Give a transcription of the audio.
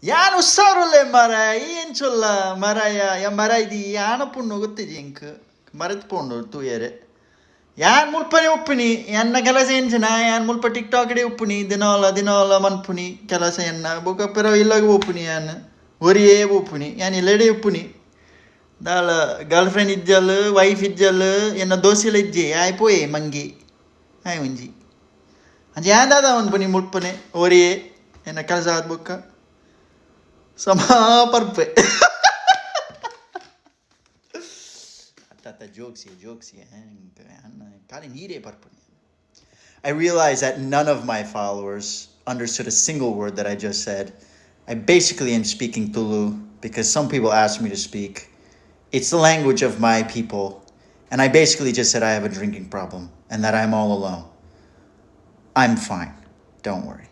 ಯಾನ್ ಉಸ್ಸಾರುಲ್ಲೆ ಮಾರಾಯ, ಈ ಎಂಚೊಲ್ಲ ಮಾರಾಯ? ಯಾ ಮರಾಯ್ದಿ ಯಾನ ಪುಣ್ಣು ಗೊತ್ತಿಜಿ ಎಂಕ್, ಮರೆತ್ ಪೋಂಡು ತೂಯರೆ. ಯಾನ್ ಮುಲ್ಪನೆ ಉಪ್ಪುನಿ, ಎನ್ನ ಕೆಲಸ ಎಂಚಿನ? ಯಾನ್ ಮುಲ್ಪ ಟಿಕ್ ಟಾಕ್ ಡೇ ಉಪ್ಪುನಿ, ದಿನೋಲ ದಿನೋಲ ಮನ್ಪುನಿ ಕೆಲಸ ಎನ್ನ. ಬೊಕ ಪಿರ ಇಲ್ಲಗ್ ಪೋಪುನಿ, ಯಾನ್ ಒರಿಯೇ ಪೋಪುನಿ, ಯಾನ್ ಇಲ್ಲಡೆ ಉಪ್ಪುನಿ. ದಾಲ ಗರ್ಲ್ ಫ್ರೆಂಡ್ ಇಜ್ಜಲ್, ವೈಫ್ ಇಜ್ಜಲ್, ಎನ್ನ ದೋಸೆಲ ಇಜ್ಜೆ. ಆಯ್ ಪೋಯೆ ಮಂಗಿ ಆಯ್ ಒಂಜಿ ಅಂಚ. ಯಾನ್ ದಾದ ಮನ್ಪುನಿ? ಮುಲ್ಪನೆ ಒರಿಯೇ ಎನ್ನ ಕೆಲಸ ಆದ್ ಬೊಕ್ಕ ಸಮಾ ಪರ್ಪೆ. ಅತ್ತ, ಜೋಕ್ಸ್ ಜೋಕ್ಸ್, ಖಾಲಿ ನೀರೇ ಪರ್ಪುನಿ. I realize that none of my followers understood a single word that I just said. I basically am speaking Tulu because some people ask me to speak. It's the language of my people. And I basically just said I have a drinking problem and that I'm all alone. I'm fine. Don't worry.